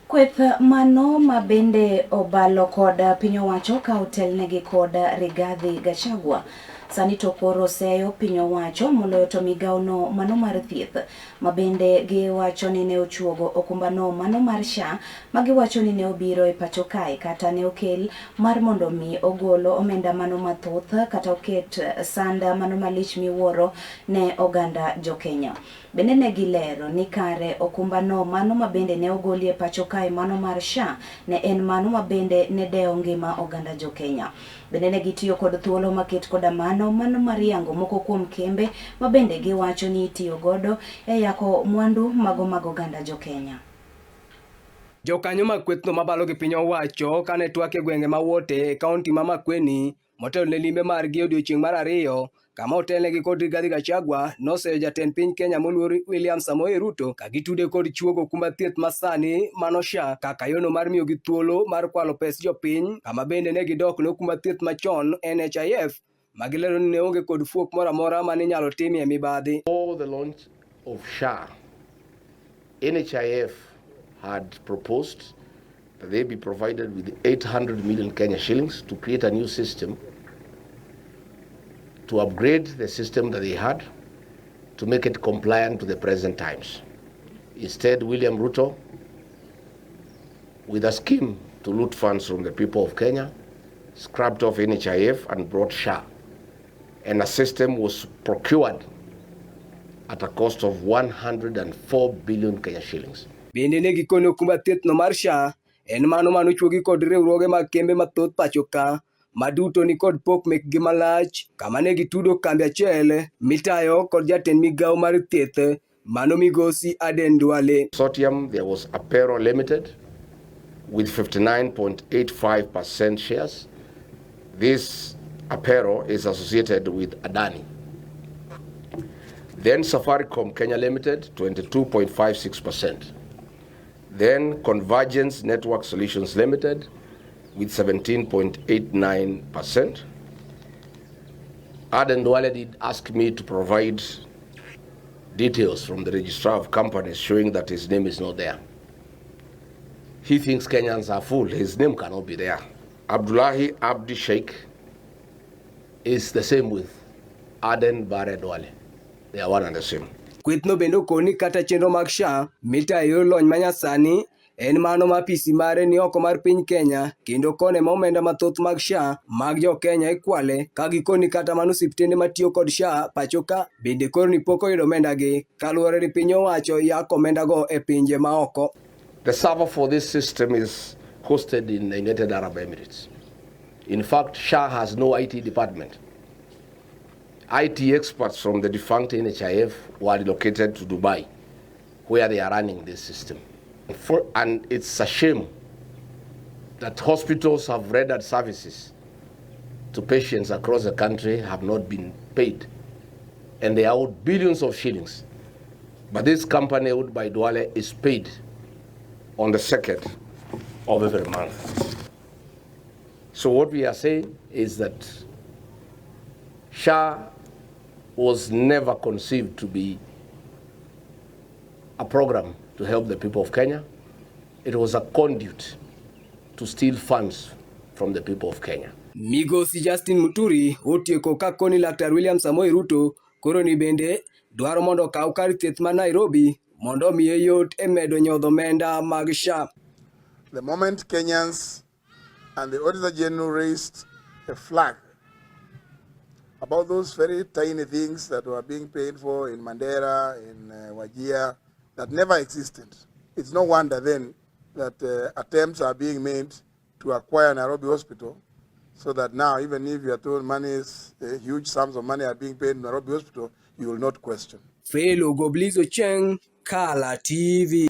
Kweth mano ma bende obalo kod piny owacho ka otelnegi kod Rigathi Gachagua sani to koro seyo piny owacho moloyo to migawono mano mar thieth ma bende giwacho ni ne ochuogo okumbano mano mar SHA ma giwacho ni ne obiro e pacho kae kata ne okel mar mondo mi ogolo omenda mano mathoth kata oket sanda mano malich miwuoro ne oganda jokenya. Bende ne gilero ni kare okumbano mano ma bende ne ogolie pacho kae mano mar SHA ne en mano ma bende ne dewo ngima oganda jokenya. Bende ne gitiyo kod thuolo maket koda mano mano mar yango moko kuom kembe ma bende giwacho ni itiyo godo e yako mwandu mago mag oganda jokenya. Jokanyo mag kwethno mabalo gi piny owacho kane twak e gwenge ma Wote e kaunti ma Makueni motelo ne limbe margi e odiechieng' mar ariyo kama otelnegi kod Rigathi Gachagua noseyo jatend piny Kenya moluor William Samoei Ruto ka gitude kod chuogo okumba thieth masani mano SHA kaka yono mar miyogi thuolo mar kwalo pes jopiny kama bende ne gidok ne okumba thieth machon NHIF ma gilero ni ne onge kod fuok moro amora mane inyalo timie mibadhi. Before the launch of SHA, NHIF had proposed that they be provided with 800 million Kenya shillings to create a new system, to upgrade the system that they had, to make it compliant to the present times. Instead, William Ruto, with a scheme to loot funds from the people of Kenya, scrapped off NHIF and brought SHA. And a system was procured at a cost of 104 billion Kenya shillings. Bende ne gikone okumba thieth no mar SHA en mano manochuogi kod riwruoge mag kembe mathoth pacho ka ma duto ni kod pok mekgi malach kama ne gitudo kambi achiel mitayo kod jatend migawo mar thieth mano migosi Aden Duale. Consortium, there was Apero Limited with 59.85% shares. This Apero is associated with Adani. Then Safaricom Kenya Limited, 22.56%. Then Convergence Network Solutions Limited with 17.89%. Aden Duale did ask me to provide details from the registrar of companies showing that his name is not there. He thinks Kenyans are fool. His name cannot be there. Abdullahi Abdi Sheikh is the same with Aden Bare Duale. They are one and the same. Kwethno bende okoni kata chenro mag SHA mitayo e yor lony manyasani en mano ma apisi mare ni oko mar piny Kenya kendo kone ma omenda mathoth mag SHA mag jo Kenya ikwale ka gikoni kata mana osiptende matiyo kod SHA pacho ka bende koro ni pok oyudo omendagi kaluwore ni piny owacho yako omendago e pinje ma oko. The server for this system is hosted in the United Arab Emirates. In fact, SHA has no IT department. IT experts from the defunct NHIF were relocated to Dubai, where they are running this system. And it's a shame that hospitals have rendered services to patients across the country have not been paid, and they are owed billions of shillings. But this company owned by Duale is paid on the 2nd of every month. So what we are saying is that SHA was never conceived to be a program to help the people of Kenya. It was a conduit to steal funds from the people of Kenya. Migosi Justin Muturi otieko ka koni Laktar William Samoei Ruto koro ni bende dwaro mondo okaw kar thieth ma Nairobi mondo omiye yot e medo nyodho omenda mag SHA. The moment Kenyans and the Auditor General raised a flag about those very tiny things that were being paid for in Mandera, in Wajir, that never existed. It's no wonder then that attempts are being made to acquire Nairobi Hospital so that now even if you are told money is, huge sums of money are being paid in Nairobi Hospital, you will not question. Fellow Goblizo Cheng, Kala TV.